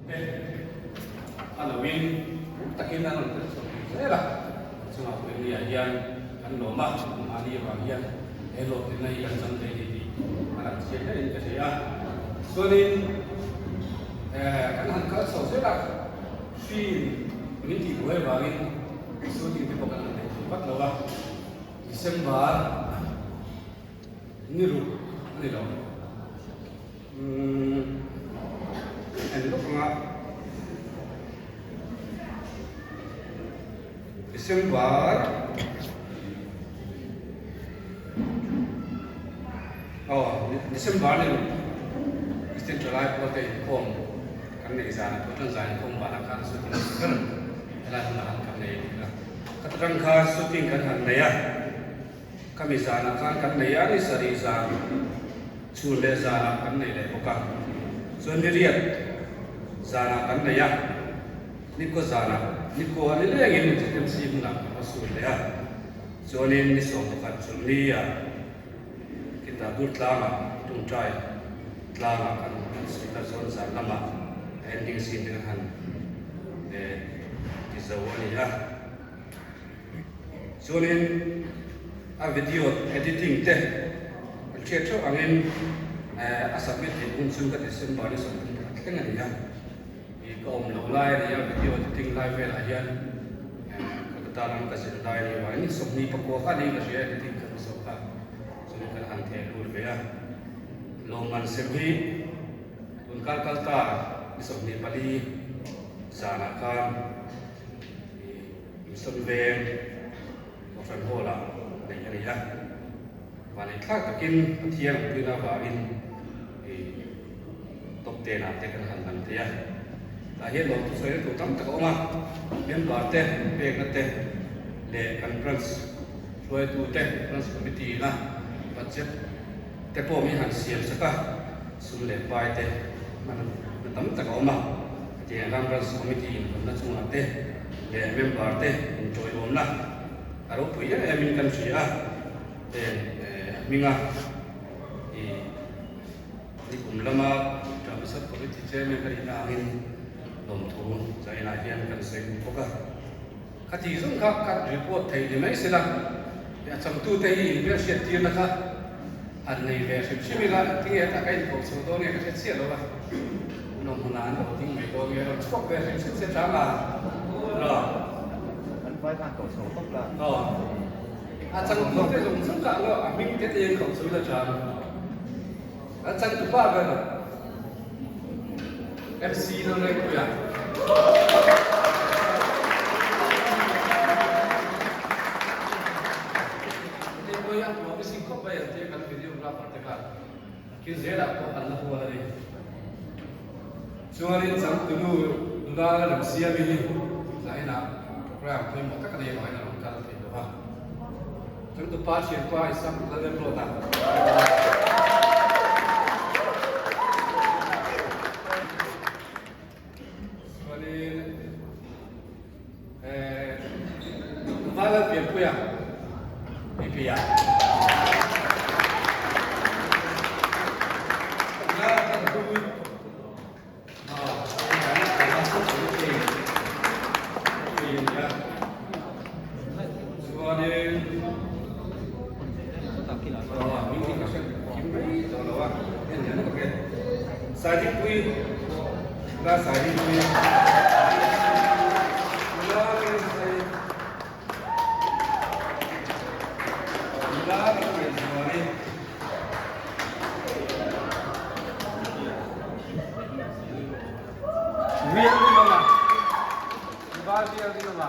Te a loin takin an rawn tel chhuak thei zel a, kan chungah pawh India hian kan lawm a, mahni avang hian he hlawhtlinna hi kan chang thei a ni tih a lang chiang hlein ka hria a. Chuanin kan han kal chho zel a, hriin min tih buai avangin shooting te pawh kan han nei thei vat lo a, December ni ruk a ni lo. Umm en lawk anga December aw December ni ruk Christian thalai pawl te inkhawm kan nei zan a Pathian zan inkhawm vanah khan shooting ber helai hmunah khan kan nei a ni a khata tang khan shooting kan han nei a. Khami zanah khan kan nei a, ni sarih zan chhun leh zanah kan nei leh bawk a. Chuan ni riat zanah kan nei a, nikua zanah nikua ni lengin ZMC hmunah kan va sur leh a. Chuanin ni 11 chawlhni ah khitah dur tlangah tungtai tlangah kan han sawi ta chuan zan lamah a ending scene te kan han ti zo a ni a. Chuanin a video editing te an hriat theuh angin a submit theih hun chu ka December ni 30 thleng a ni a, ih ka awm loh lai a ni a, video editing lai velah hian Kolkata lam ka zir lai a ni avangin 24 kha niin ka hria editing ka hmu zawk kha chuanin kan han theh lut ve a, lawmman sem hi tun kal kal ta ni 24 zanah khan Mission Veng Kohhran Hall-ah neih a ni a. Vaneihthlak takin Pathian an puina avangin top ten ah te kan han lang thei a. Tah hian lawmthu sawi tur tam tak a awm a, member te pekna te leh kan branch hruaitu te, branch committee ina budget te pawh min han siam sak a, sum leh pai te hman na tam tak a awm a, hetiang ram branch committee inhawnna chungah te leh member te inṭawiawmna a ropui em em in kan hria a, heng a hminga ih nikum lama Drama Sub Committee Chairman ka nihna angin lawmthu China hian kan sawi bawk a. Khati zawng kha ka report thei ni mai sela, a changtute hi inhmel hriat tirna kha han nei ve hrim hrim ila, tinge hetah ka inkoh chho dawn nge ka hre chiah lo a, an awm hmunah an lo ding mai dawn nge, rawn chhuak ve hrim hrim se chang a, raw. An vai khan koh chho tawp la. Aw, a changtute zawng zawng kha ang a hming te te in koh chho ila chang. A changtupa ber MC Lalrengpuia. Hei pawh hi a promising khawp mai ang tia kan videographer te khan thil zelah pawh an la hual a ni. Chuanin changtunu nula Lalremsiami hi zainah program pawimawh tak a nei avangin a rawn kal thei lo va. Changtupa thianpa Isaac Lalremruata. Chuanin eh Lalpianpuia Pipi-a. Rial rin awm a, val rial rin awm a.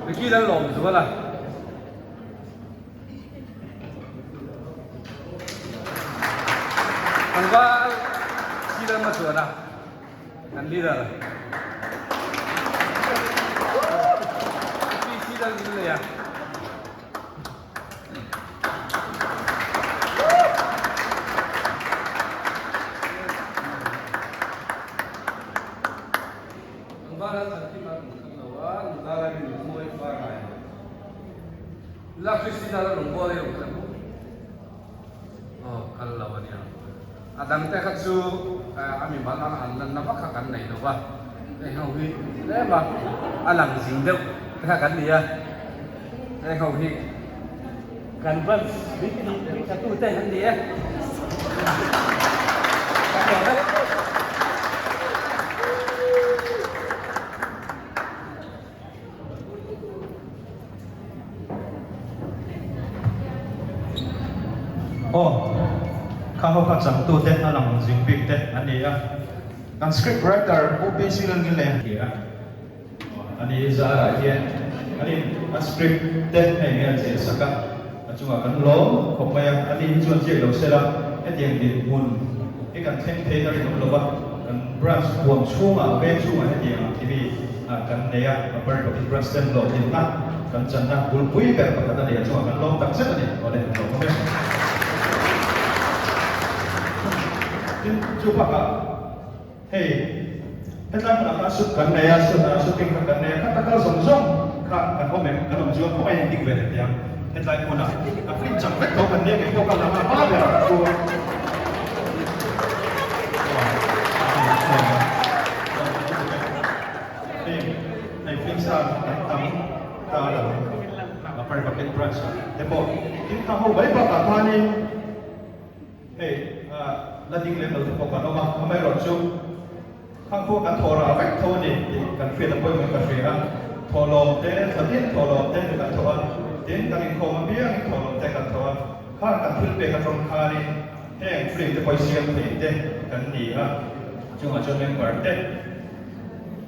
Ricky lal lawm zual a. Tlangval Kiran Machuan a. Kan leader. PC lal min nei a. Tlangval a thlan kim a rawn kal lo a, nula lai min mawi far ngai lo. Nula Christina la rawn bual ei rawn kal ang. A dangte kha chu a mimal ang han lanna vak kha kan nei lo va, hei ho hi tlem a, a lang zing deuh te kha kan ni a, hei ho hi kan branch bik tha tu te an ni e. Kan lawm e. Aw, kha ho kha changtute a lang zing bik te an ni a. Kan script writer Pu PC Lalngile a ni a. A ni zarah hian an in a script te hei nge an ziah sak a, a chungah kan lawm khawp mai a. A ni hi chuan ziak lo sela hetiang dinhmun hi kan thleng thei na rinawm lo va, kan branch huam chhungah veng chhungah hetiang ang khi mi kan nei a, Upper Republic Branch ten hlawhtlinna kan channa bulpui ber pakhat a ni a chungah kan lawm tak zet a ni. Awle, an lawm awm e. Tin, chu bakah hei hetlai hmunah khan suit kan nei a, suit shooting kha kan nei a, kha taka zawng zawng kha kan awm em? Kan awm chuan khawngaih in dik ve leh teh ang. Hetlai hmunah a film chak vek tho kan nia kei pawh ka lang a hma berah chu Film hei film star kan tam ta lo Upper Republic Branch ah te pawh tin kha ho mai bakah khanin hei la ding lem lo te pawh kan awm a, amaherawhchu Khang pawh kan thawh rah vek tho a ni tih kan hriat a pawimawh ka hria a, thawhlawm te, thlatin thawhlawm te kan thawh a, tin kan inkhawm apiangin thawhlawm te kan thawh a, khang kan thil pek atang khanin heng film te pawh i siam thei te kan ni a, chungah chuan member te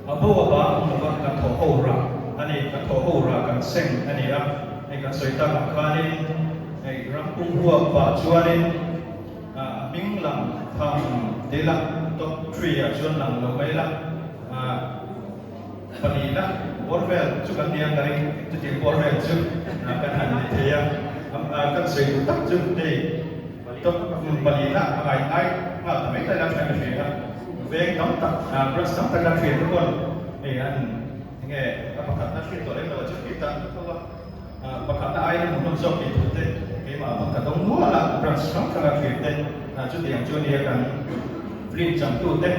a bo a bang awm lova kan thawh ho rah a ni, kan thawh ho rah kan seng a ni a, hei kan sawi tak ang khanin hei ram pum huap pah chuanin. A hming lang tham te la top tree ah chuan lang lo mai la, palina bawr vel chu kan nia ka ring chutiang bawr vel chu kan han ni thei a, kan sawi duh tak chu hei top palina a ngai ngai nghal ta mai ta ila tha ka hria a, veng tam tak branch tam tak a hriat te pawn hei an enge a pakhatna hriat tawh lem lo ah chuan kei tan tho a. Pakhatna aiin a hmuhnawm zawk tih thu te keimah pawn ka dawng nual a, branch hrang hranga thlir te chutiang chu nia kan film changtu te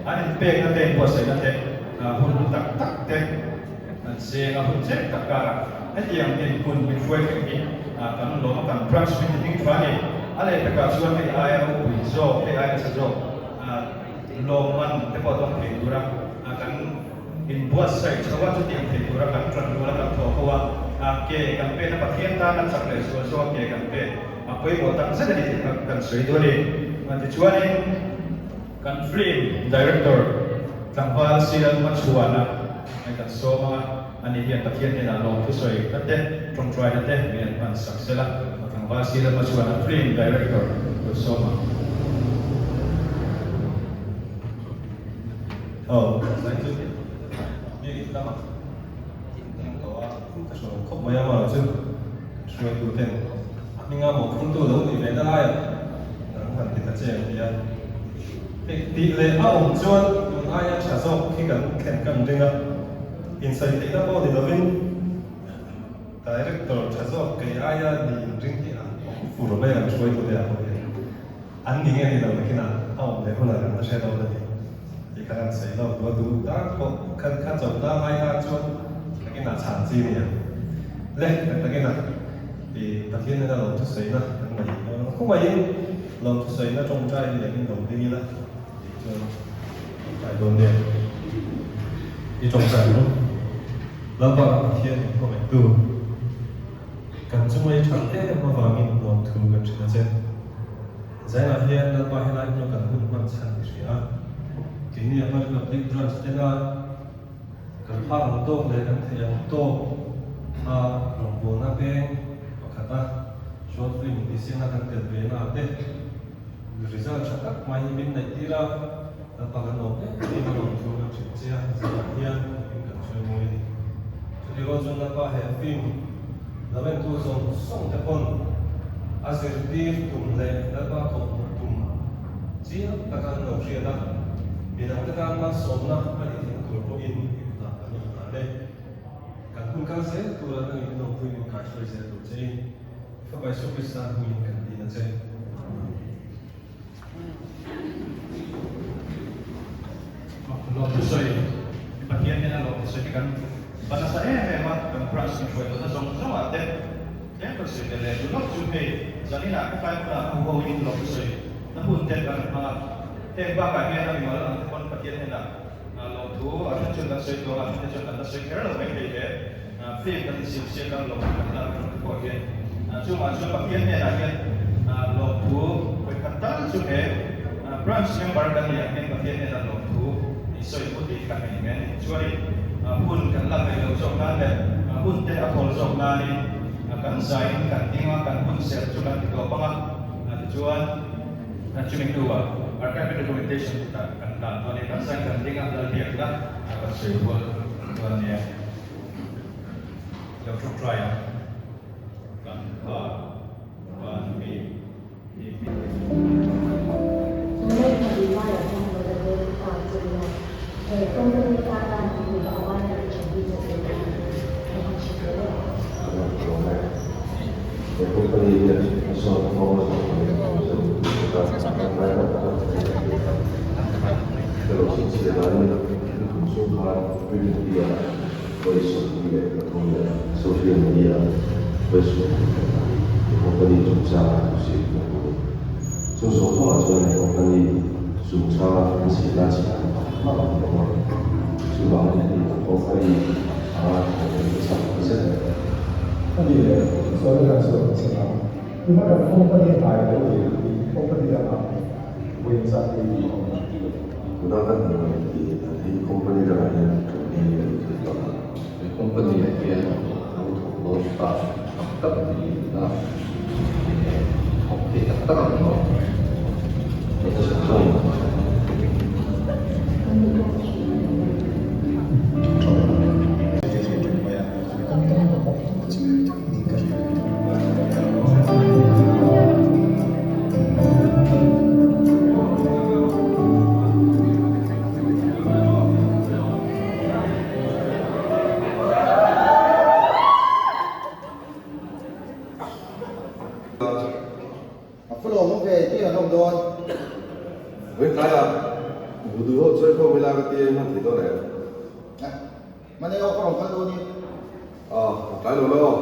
an inpekna te inbuatsaihna te hun hlu tak tak te an seng a, hun chek tak karah hetiang dinhmun min hruai thleng hi kan lawm a, kan branch min ti hming tha a ni. A leh takah chuan hei aia ropui zawk, hei aia nasa zawk lawmman te pawh dawng thei tura kan Inbuatsaih chho a, chutiang thei tura kan ṭan rual a kan thawh ho a, ke kan pen a, Pathian tana chak leh zual zawk a ke kan pen a pawimawh tak zet a ni tih kha kan sawi duh a ni. Tichuanin kan film director tlangval Sial Hmachhuana kan sawm ang a, ani hian Pathian hnenah lawm thusawi na te, ṭawngṭuaina te min an hman sak sela, tlangval Sial Hmachhuana film director kan sawm ang. Aw, zai chu biak in lama in tawh a, ka hre lo khawp mai a maw chu hruaitu ten a hminga mawhphurtu lo nih ve na laiah nang han ti ta che ang ti a. Hei tih leh a awm chuan tun aia tha zawk khi kan thlen kan ring a, insawi theihna pawh ni lovin director tha zawk kei aia ni inring hi a awm fur mai ang hruaitu te ah pawh hian. An ni nge ni lo nakinah a awm leh hunah kan la hre dawn a ni tih kha kan sawi lo. Dua duh tak pawh khan kha cho ta ngai kha chuan nakinah chhan chi a ni ang. Le, tak takin a ti Pathian nena lawmthusawina kan ngaih dawn a, khawngaihin lawmthusawina tawngtai ni angin lo ding ila tih chuan tawngtai dawn nia. I tawngtai ang u. Lalpa kan Pathian in khawngaihtu. Kan chunga i that em avangin lawmthu kan hrilh a che. Zainah hian Lalpa helai hmuna kan hun hman chhan i hria a. Keini Upper Republic Branch tena kan phak ang tawk leh kan theih ang tawk a rawngbawlna peng pakhata short film intihsiakna kan tel ve na te result tha tak mai hi min neih tir a, Lalpa kan lawm em em a lawmthu kan hrilh che a, zanah hian in kan sawi mawi a ni. Chutih chuan Lalpa he film lamentu zawng zawng te pawn a zirtir tum leh Lalpa kawhhmuh tum chiang taka an lo hriat a, midangte tan malsawmna a nih theihna tur pawhin i kutah kan inhlan e. Kan hun kal zel tura nangin lawmpui min kaihruai zel tur chein i fapa Isua Krista hmingin kan din a che. Amen. Lawmthusawi Pathian hian a lawmthusawi hi kan va nasa em em a, kan branch inhruaitawhna zawng zawngah te tlem rawn sawi tel leh duh lawk chu hei zaninah khawtlai hmunah ho ho in lawmthusawi na hun te kan rawn hmang a, heng bakah hian a mimal ang te pawn Pathian hnenah lawmthu a then chuan kan sawi tawh a, a then te chuan kan la sawi kher lo mai thei hle. Film kan insiam siak a, lawmthu kan lak atang te pawh hian chungah chuan Pathian hnenah hian lawmthu vawikhat tal chu he branch member kan nih ang hian Pathian hnenah lawmthu insawi put hi kan nei nge ni. Chuanin hun kan lak rei loh zawk nan leh hun te a thawl zawk nanin kan zaiin kan ding a, kan hun serh chu kan ti tawp ang a, tichuan chumi hnuah archive documentation kutah kan hlan dawn a ni. Kan zaiin kan ding a, Lalbiakna kan sawi rual dawn a nia. Lo ṭawngṭai ang kan pa van mi i hming. Social media Facebook he company chungchanga thu zir ka hmu a ni. Chung zawng zawngah chuan he company chungchanga an chhiat lai chhiat an pakhat mah an awm a, chuvangin heti ang company anga thawh hi ka chak ta zet a ni. A ni le, sawi kan sawi ang chin a, tuna kan company hnai lo tih hi company dangah vawiin zat hi a awm a. Tuna kan hmu ang tih dan hi company dangah hian kan ei a nih theih tawh a. He company ah hian lo thawk dawn staff tak tak an ni a, thawk thei tak tak an awm. A full awm ve tih an awm dawn. Vawiin tlaiah Budu ho chawi khawm ila ka ti a, hman thei dawn em? Eh, hman e aw ka rawn kal dawn i. Aw, ka tlai lo la aw.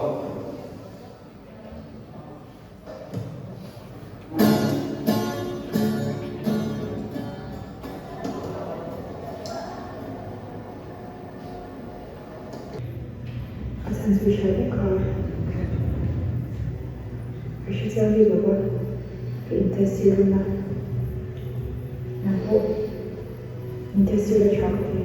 A chhan chu i hre vek a, ka hre chiang bik lo va, ka intest tir run a, nang pawh intest tir la tha ka ti.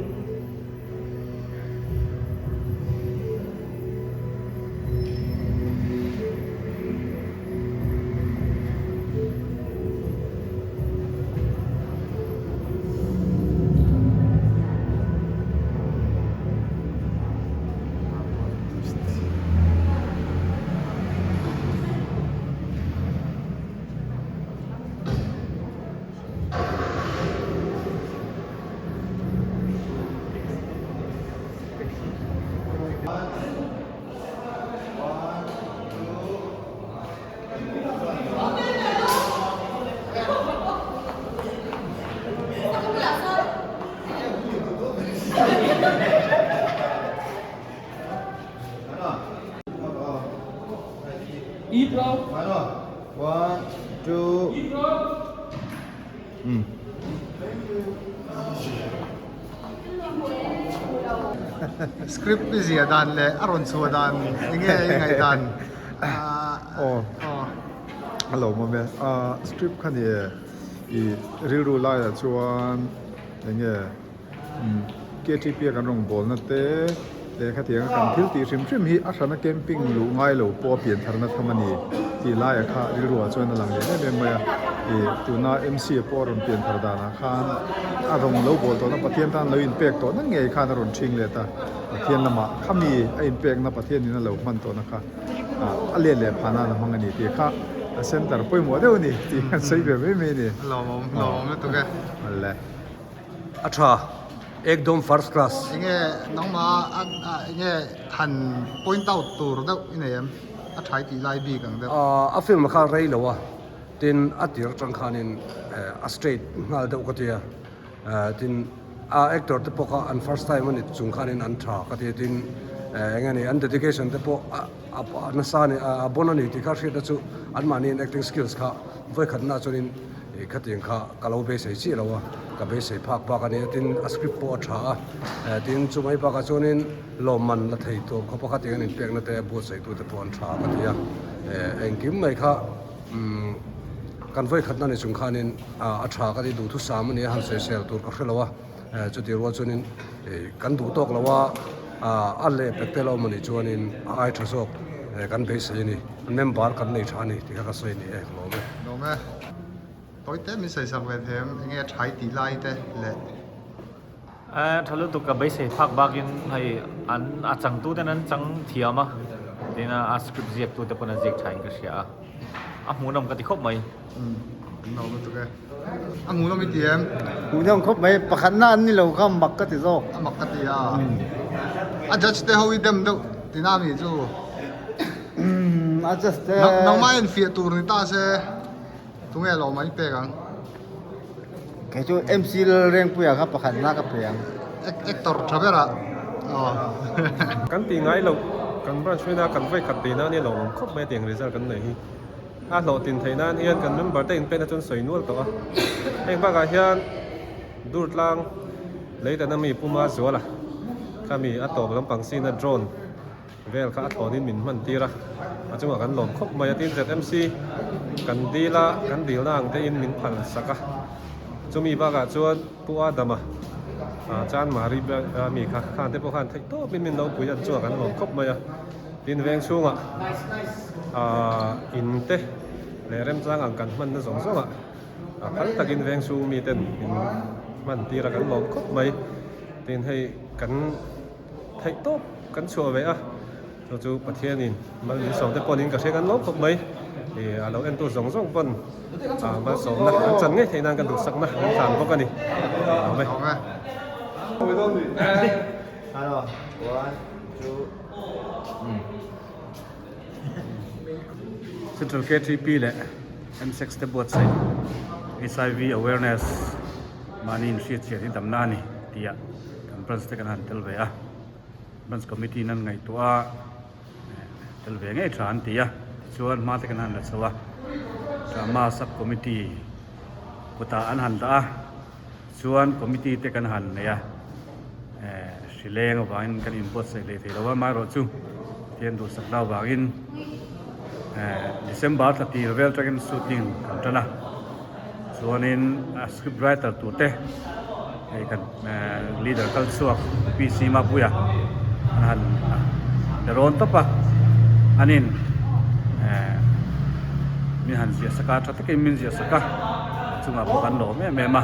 One, two. Hmm. Script i ziah dan leh a rawn chhuah dan enge i ngaih dan? Aw a lo awm e. Script kha ni e i rilru laiah chuan enge KTP a kan rawn bawlna te leh khatianga kan thil tih hrim hrim hi a hrana camping luh ngai lo pawh a pian tharna tham a ni tih laiah kha rilruah chuan a lang leh em em mai a. Ih tuna MC a pawh a rawn pian thar danah khan a rawn lo bawl tawhna Pathian tan lo inpek tawhna ngei khan a rawn ṭhing let a, Pathian lamah khami a inpekna Pathianin a lo hman tawhna kha a let leh phah nan a hmang a ni tih kha a center pawimawh deuh a ni tih kan sawi ve mai mai a ni. A lawmawm lawmawm lutuk e. Awle. A tha, ekdawm first class. Enge nangmah a enge han point out tur deuh i nei em? A tha i tih lai bik ang deuh. A film kha rei lo a. Tin, a tir atang khanin a straight nghal deuh ka ti a, tin A actor te pawh kha an first time a ni chung khanin an tha ka ti a tin eng nge ni an dedication te pawh a nasa a ni a bon a ni tih kha hriatna chu anmahni an acting skills kha vawikhatna chuanin ih khatiang kha ka lo beisei chiah lo a ka beisei phak bak a ni a tin a script pawh a tha a tin chumai bakah chuanin lawmman la thei tur khawpa khatiang an inpekna te buatsaih te pawh an tha ka ti a engkim mai kha umm kan vawikhatna ni chung khanin a tha ka ti duhthusam a ni a han sawisel tur ka hre lo a chutih rual chuanin kan duh tawk lo a a leh pek tel a awm a nih chuanin a ai tha zawk kan beisei a ni member kan nei tha a ni tih kha ka sawi a ni e ka lawm e. Lawm e. Tawite min sawisak ve thei em enge a thai tih lai te leh. Tha lutuk ka beisei phak bakin hei an a changtu ten an chang thiam a tin a script ziak tu te pawn an ziak tha in ka hria a a hmuhnawm ka ti khawp mai. Umm an lo lutuk e. A hmuhnawm i ti em? Hmuhnawm khawp mai pakhatna an ni lo kha mak ka ti zawk. A mak ka ti a. A judge te ho i dem deuh tina mi chu. Umm a judge te. Nangmah en fiah tur ni ta se. Tunge lo mai pek ang? Kei chu MC Lalrengpuia kha pakhat na ka pe ang. Actor tha ber ah aw. Kan tih ngai loh, kan branch vena kan vawi khat tih nan hi a lo awm khawp mai a tiang result kan neih hi. A hlawhtlin theih nan hian kan member te inpekna chuan sawi nual tawh a. Heng bakah hian Durtlang Leitan ami Puma Zuala khami a tawp lampang sina drone Vel kha a thlawnin min hman tir a, a chungah kan lawm khawp mai a, tin ZMC kan dil a, kan dilna ang te in min phal sak a, chumi bakah chuan Pu Adama Chanmari mi kha khan te pawh khan theih tawp in min lo pui a, an chungah kan lawm khawp mai a, tin veng chhungah in te leh remchang ang kan hmanna zawng zawngah phal takin veng chhung miten min hman tir a, kan lawm khawp mai, tin hei kan. Theih tawp kan chhuah ve a, chu chu Pathianin mal min sawm te pawhin ka hria kan lawm khawp mai. Ih a lo entu zawng zawng pawn ah malsawmna an chan ngei theih nan kan duhsakna an tlan bawk a ni. Lawm e. Central KTP leh MSEX te buatsaih HIV awareness mahni inhriatchian hi damna a ni tih ah kan branch te kan han tel ve a, branch committee in an ngaihtuah a tel ve ngei tha an ti a, tichuan hma te kan han la chho a, drama sub committee kutah an han dah a, chuan committee te kan han nei a, eh hrileng avangin kan inbuatsaih leh thei lo a, amaherawhchu Pathian duhsakna avangin eh December thla tir vel atangin shooting kan tan a. Chuanin a script writer tur te hei kan leader kal chhuak PC Mapuia an han pe rawn tawp a anin eh min han ziah sak a tha takin min ziah sak a chungah pawh kan lawm em em a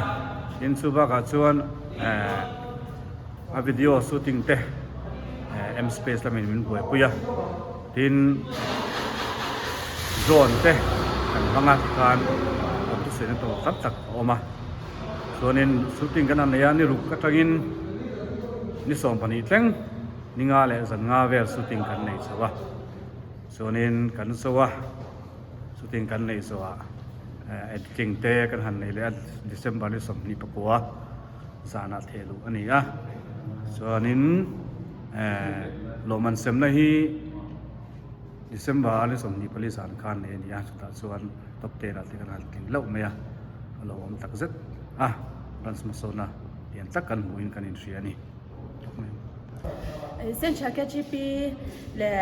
tin chu bakah chuan eh a video shooting te eh M space lamin min buaipui a. Tin, drone te kan hmang a tikhan awm chu sawi na tur tam tak a awm a. Chuanin shooting kan han nei a, ni ruk atangin ni 12 thleng ni nga leh zan nga vel shooting kan nei chho a. Chuanin kan zo a, shooting kan neih zawhah editing te kan han nei leh a, December ni 29 zanah theh luh a ni a. Chuanin eh lawmman semna hi December ni 24 zan khan nei a ni a, chutah chuan top ten ah te kan han tling hlauh mai a, a lo awm tak zet a, branch hmasawna lian tak kan hmuhin kan inhria a ni. Central KGP leh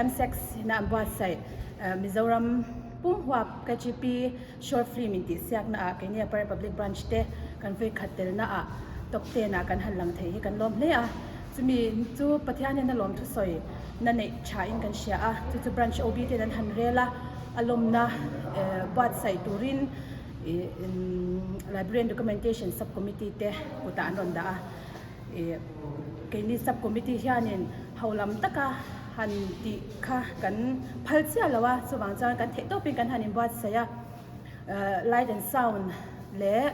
MSEC ina an buatsaih Mizoram pum huap KGP Short film intihsiakna ah keini Upper Republic Branch te kan vawi khat telna ah top 10 ah kan han lang thei hi kan lawm hle a, chumi chu Pathian hian a lawm thusawi na neih tha in kan hria a, chu chu Branch OB ten an han rel a, a lawmna buatsaih turin Library and Documentation Sub Committee te kutah an rawn dah a. Keini sub committee hianin ho lam taka han tih kha kan phal chiah lo a, chuvang chuan kan theih tawpin kan han inbuatsaih a, light and sound leh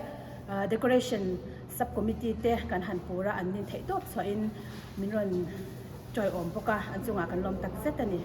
decoration sub committee te kan han pur a, an nin theih tawp chhuahin min rawn tawiawm bawk a, an chungah kan lawm tak zet a ni.